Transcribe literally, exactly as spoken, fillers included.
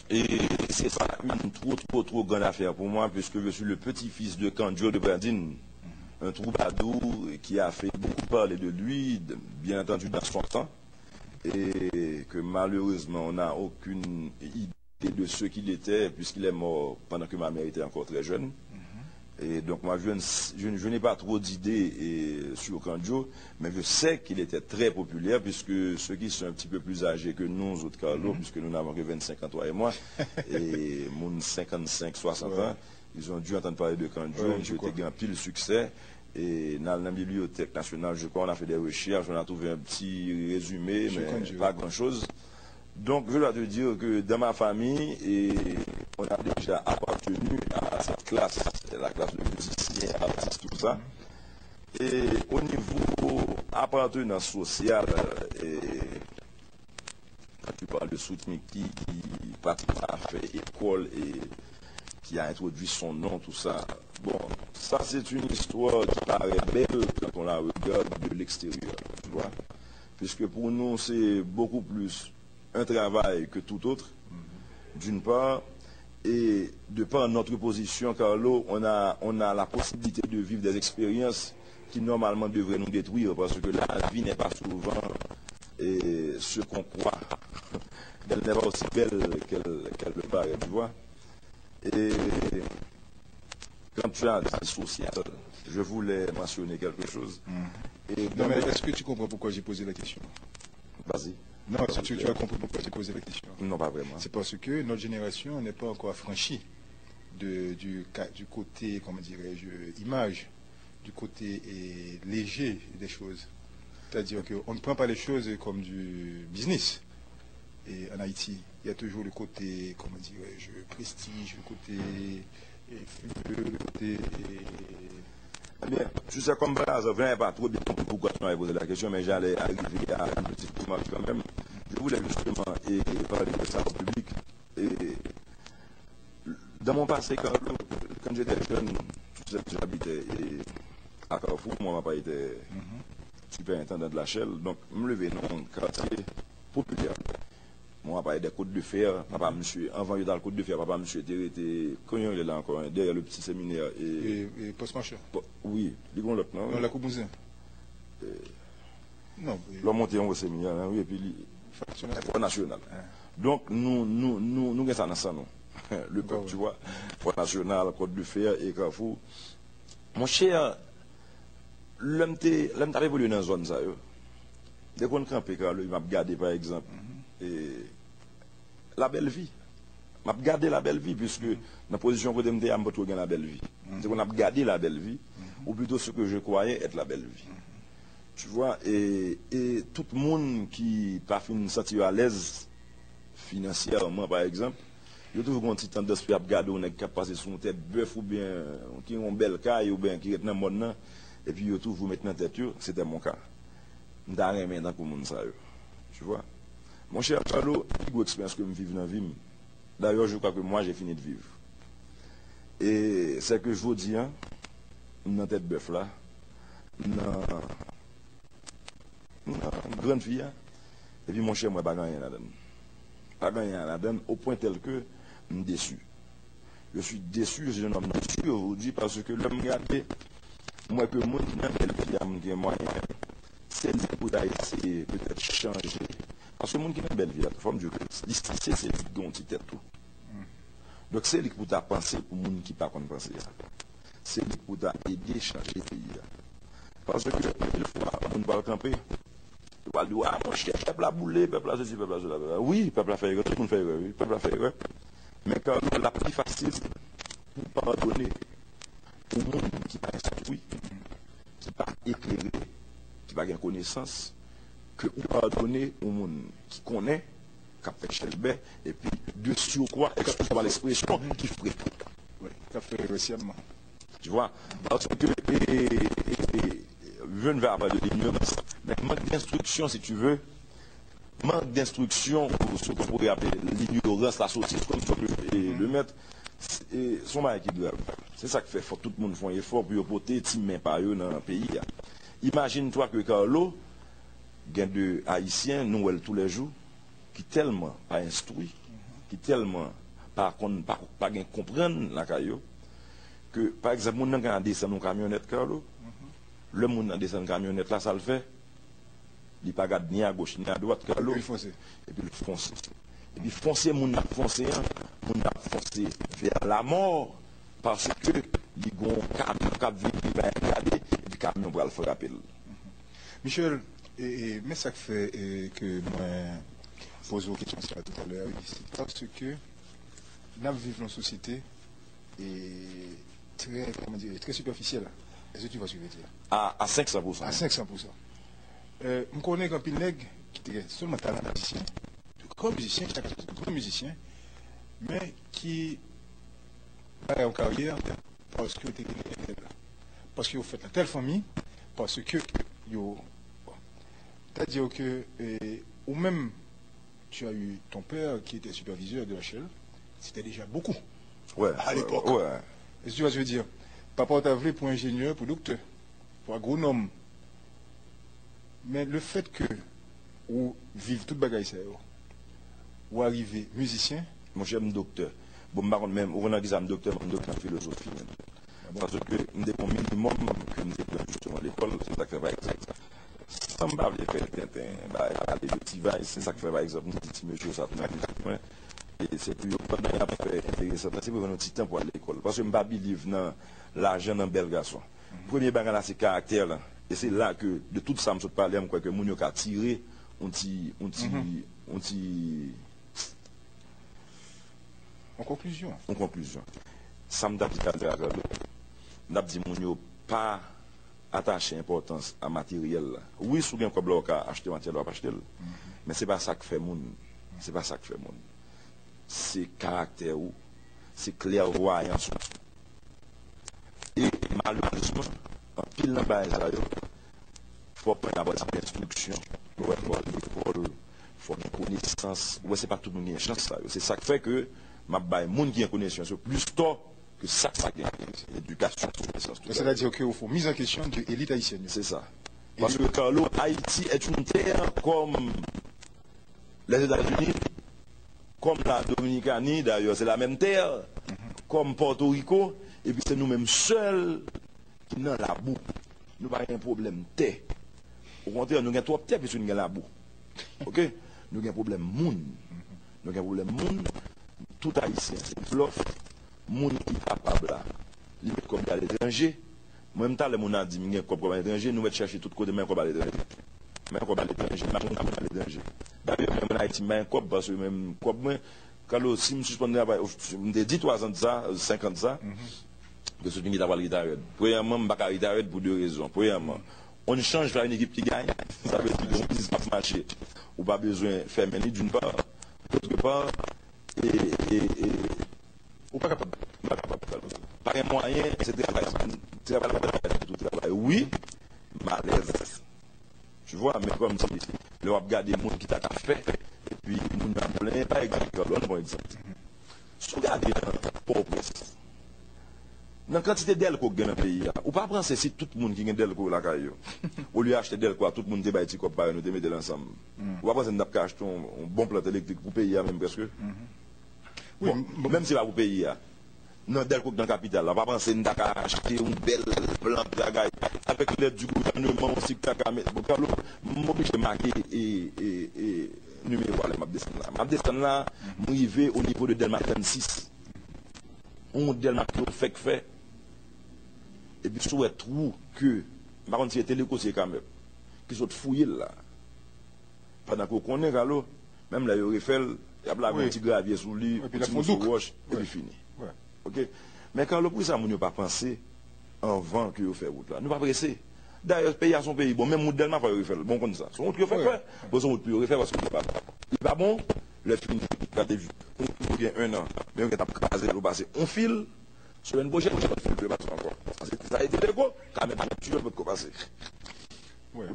Et c'est pas une trop, trop, trop grande affaire pour moi, puisque je suis le petit-fils de Kandjo de Pradine, un troubadour qui a fait beaucoup parler de lui, de- bien entendu dans son temps, et que malheureusement, on n'a aucune idée de ce qu'il était, puisqu'il est mort pendant que ma mère était encore très jeune. Et donc, moi, je, ne- je- je n'ai pas trop d'idées et, sur Kandjo, mais je sais qu'il était très populaire, puisque ceux qui sont un petit peu plus âgés que nous autres, Carlo, puisque nous n'avons que vingt-cinq ans, toi et moi, et moun cinquante-cinq, soixante ans, ils ont dû entendre parler de Kandjo, qui était grand pile succès. Et dans la bibliothèque nationale, je crois, on a fait des recherches, on a trouvé un petit résumé, mais pas grand-chose. Donc, je dois te dire que dans ma famille, et on a déjà appartenu à cette classe, la classe de musiciens, artistes, tout ça. Et au niveau appartenance sociale, et quand tu parles de Sweet Micky, qui pratiquement a fait école et qui a introduit son nom, tout ça. Bon, ça c'est une histoire qui paraît belle quand on la regarde de l'extérieur, tu vois. Puisque pour nous, c'est beaucoup plus un travail que tout autre, d'une part, et de par notre position, Carlo, on a, on a la possibilité de vivre des expériences qui normalement devraient nous détruire, parce que la vie n'est pas souvent, eh, ce qu'on croit. Elle n'est pas aussi belle qu'elle qu'elle le paraît, tu vois. Et quand tu as dit social, je voulais mentionner quelque chose. Et Non, mais est-ce que tu comprends pourquoi j'ai posé la question? Vas-y. Non, est-ce que tu as compris pourquoi j'ai posé la question? Non, pas vraiment. C'est parce que notre génération n'est pas encore affranchie de, du, ca- du côté, comment dirais-je, image, du côté eh, léger des choses. C'est-à-dire qu'on ne prend pas les choses comme du business. Et en Haïti, il y a toujours le côté, comment dirais-je, prestige, le côté eh, feu, le côté eh, Ebyen, tu sais, comme par hasard, je n'avais pas trop bien compris pourquoi tu m'avais posé la question, mais j'allais arriver à une petite remarque quand même. Je voulais justement eh, parler de ça au public. Et dans mon passé, quand, quand j'étais jeune, tu sais, j'habitais eh, à Carrefour, mon papa était superintendant de la Shell, donc je me levais dans un quartier populaire. Mon papa était Côte de Fer, papa monsieur, avant il était Côte de Fer, papa monsieur était, était, comment il est là encore, hein, derrière le petit séminaire. Et, eh, eh, Post Marchand. Po- oui, il y a l'autre, non? Non, la Coubouzen. Non, eh, Lè w monte yon séminaire, hein, oui, et puis li- Fò Nasyonal. Fò Nasyonal. Donc, nou, nou, nou, nou gen sa nan san nou. Le pèp, tu vois. Fò Nasyonal, Côte de Fer et Carrefour. Monchè, lè m te, lè m t ap evolye nan zòn sa yo, m te konn kanpe Carlo, m ap gade, pa egzanp, e, la bèl vi. M ap gade la bèl vi, puiske nan pozisyon kote m te a, m potko gen la bèl vi. M te konn ap gade la bèl vi, ou plito ce que je croyais être la belle vie. Tu vois, e, e tout moun ki pa fin santi yo alèz finansyèman, pa egzanp, yo toujou gen yon ti tandans pou y ap gade yon nèg k ap pase sou yon tèt bèf oubyen ki gen yon bèl kay oubyen ki ret nan mòn nan, epi yo toujou met nan tèt yo, c'était mon cas. M ta renmen tankou moun sa yo. Tu vois? Monchè, Carlo, pi gwo eksperyans ke m viv nan vi m, d'ailleurs, je crois que moi, j'ai fini de vivre. E c'est que jodi a, m nan tèt bèf la, m nan, m nan grann fi a, epi monchè, mwen pa gen anyen ladann. Pa gen anyen ladann, au point tel que m déçu. Je suis déçu, je suis un homme déçu aujourd'hui, parce que lè m gade, m wè ke moun ki nan bèl vi a, moun ki gen mwayen, se li pou ta eseye petèt chanje. Paske moun ki nan bèl vi a, fò m di w ke li sanse se li ki gen yon ti tèt tou. Donk se li ki pou ta panse pou moun ki pa konn panse a. Se li ki pou ta ede chanje peyi a. Paske anpil fwa, moun pral kanpe, yo pral di w, a monchè, pèp la boule, pèp la sesi, pèp la sela, pèp la. Wi, pèp la fè erè, tout moun fè erè, wi, pèp la fè erè. Men Carlo, l ap pi fasil pou w padone yon moun ki pa enstwi, ki pa eklere, ki pa gen konesans, ke ou padone yon moun ki konnen, k ap fè chèlbè, epi de surcroît, excuse-moi l'expression, ki freke. Wi, k ap fè erè syèlman. Tu vois? Parce que, et, et, et, je ne vais pas parler de l'ignorance, mais manque d'instruction, si tu veux, manque d'instruction, ou ce qu'on pourrait appeler l'ignorance, la sottise, comme ça peut le, et le mettre, se yon bagay ki grav. Se sa k fè fòk tout moun fè yon efò pou yo pote ti men pa yo nan peyi a. Imagine-toi que Carlo, gen de Ayisyen, nou wè l toulèjou, ki tèlman pa enstwi, tèlman pa konn, pa, pa gen konprann lakay yo, ke, pa egzanp, moun nan ka desann yon kamyonèt, Carlo. Lè moun nan desann kamyonèt la, sa l fè? Li pa gad ni agoch ni adwat, Carlo. Epi l fonse. Epi l fonse. Epi fonse moun nan ap fonse an, moun nan ap fonse vè lamò, paske li gon kamyon k ap vini, li pa gade, epi kamyon pral frape l. Michel, e, e, men sa k fè, e, ke mwen poze w kesyon sa a toutalè a, wi, se paske n ap viv nan yon sosyete, e, trè, kòman dire, trè sipèfisyèl. Est-ce que tu vois ce que je veux dire? À, à cinq cents pour cent. À cinq cents pour cent. Euh, m konnen gen anpil nèg ki te gen sèlman talan mizisyen, de gran mizisyen, chak gran mizisyen, men ki pa yon karyè paske yo te gen entèl, paske yo fèt nan tèl fanmi, paske yo, bon. C'est-à-dire que, euh, ou menm, tu as eu ton père qui était superviseur de la Shell, c'était déjà beaucoup à l'époque. Est-ce que tu vois ce que je veux dire? Papa w ta vle pou enjenyè, pou doktè, pou agwonòm. Men le fait que ou viv tout bagay sa yo, ou arive mizisyen. Monchè, m doktè. Bon, m pa konn menm, ou konn nan kisa m doktè? M doktè an filozofi menm. Paske m te gon minimòm ke m te pran jisteman lekòl, se sa k fè pa egzanp. San m pa vle fè tenten, ba, pale de ti vay, se sa k fè pa egzanp, m di ti mesye sa nan mizik mwen. E se pou yo, pandan y ap fè enteresan, se pou yo pran yon ti tan pou al lekòl. Paske m pa believe nan lajan, nan bèl gason. Premye bagay la, se karaktè lan. E se la ke, de tout sa m sot pale a, m kwè ke moun yo ka tire yon ti, yon ti, yon ti Yon konklizyon. Yon konklizyon. Sa m t ap di talè a, Carlo, m t ap di moun yo pa atache enpòtans a materyèl la. Wi, si w gen kòb la, w ka achte materyèl, w ap achte l. Men se pa sa k fè moun. Se pa sa k fè moun. Se karaktè ou. Se klèvwayans ou. E malerezman, anpil nan bagay sa yo, fòk mwen ta ba w ti enstriksyon. Ou wè, fò al lekòl, fò gen konesans. Ou wè, se pa tout moun ki gen chans sa yo. Se sa k fè ke m ap bay moun ki gen konesans yo plis tò ke sa k pa gen edikasyon, konesans, tout bagay. C'est-à-dire que, au fond, mise en question de élite haïtienne. Se sa. Paske, Carlo, Ayiti est une terre comme les États-Unis, comme la Dominicanie, d'ailleurs, c'est la même terre, comme Porto Rico, epi se nou menm sèl ki nan labou. Nou pa gen pwoblèm tè. Okontrè, nou gen twòp tè, piske nou gen labou. Oke? Nou gen pwoblèm moun. Nou gen pwoblèm moun. Tout Ayisyen, se blòf. Moun ki kapab la, li met kòb li aletranje. Mwen menm, talè moun nan di m gen kòb, kòb aletranje, nou mèt chèche tout kote, men kòb aletranje. Men kòb aletranje, m pa konn kòb aletranje. Dayè, menm ann Ayiti, m pa gen kòb, paske menm kòb mwen, Carlo, si m sispann travay, m te di twazan de sa, senk an de sa, ke se ki ta pral retired. Premyèman, m pa ka retired pou de rezon. Premyèman, on ne change pas une équipe qui gagne. Sa vle di, yon biznis p ap mache, ou pa bezwen fèmen li, d'une part. D'autre part, e, e, e, ou pa kapab, ou pa kapab fè l. Pa gen mwayen, se travay, travay, travay, travay, wi, m alèz. Tu vois, men kòmsi, lè w ap gade moun ki ta ka fè, epi moun yo ap plenyen, pa egzanp, Carlo, ann pran egzanp. Si w gade nan Pòtoprens, nan kantite dèlko k gen nan peyi a, ou pa panse si tout moun ki gen dèlko lakay yo, olye achte dèlko a, tout moun te bay ti kòb pa yo, nou te mete l ansanm, ou pa panse n t ap ka achte yon, yon bon plant elektrik pou peyi a menm prèske? Bon, menm si se pa pou peyi a, nan dèlko k nan kapital la, pa panse n ta ka achte yon bèl plant bagay avèk lèd di gouvènman osi k ta ka met. Bon, Carlo, m oblije make e, e, e, nimewo a lè m ap desann la. M ap desann la, m rive o nivo de Dèlma trannsis. Yon Dèlma ke yo fèk fè. Epi si w wè twou ke, m pa konn si se Teleco, si se Camep, ki sot fouye l la. Pandan ke w konnen, Carlo, menm lè yo refè l, y ap lage yon ti gravye sou li, yon ti moso wòch, epi fini. Oke? Men Carlo, poukisa moun yo pa panse anvan ke yo fè wout la? Nou pa prese. Dayè, peyi a se yon peyi, bon, menm wout Dèlma fò yo refè l. Bon, w konn sa. Se yon wout yo fèk fè. Bon, se yon wout pou yo refè paske li pa bon. Li pa bon, lè fini, gade, yon wout yo gen en an, men yo gentan kraze l, yo pase yon fil, semèn pwochèn, yon lòt fil pou yo pase ankò. Sa se, sa se Teleco, Camep, Camep, Camep, Camep, Camep, Camep, Camep, Camep, Camep,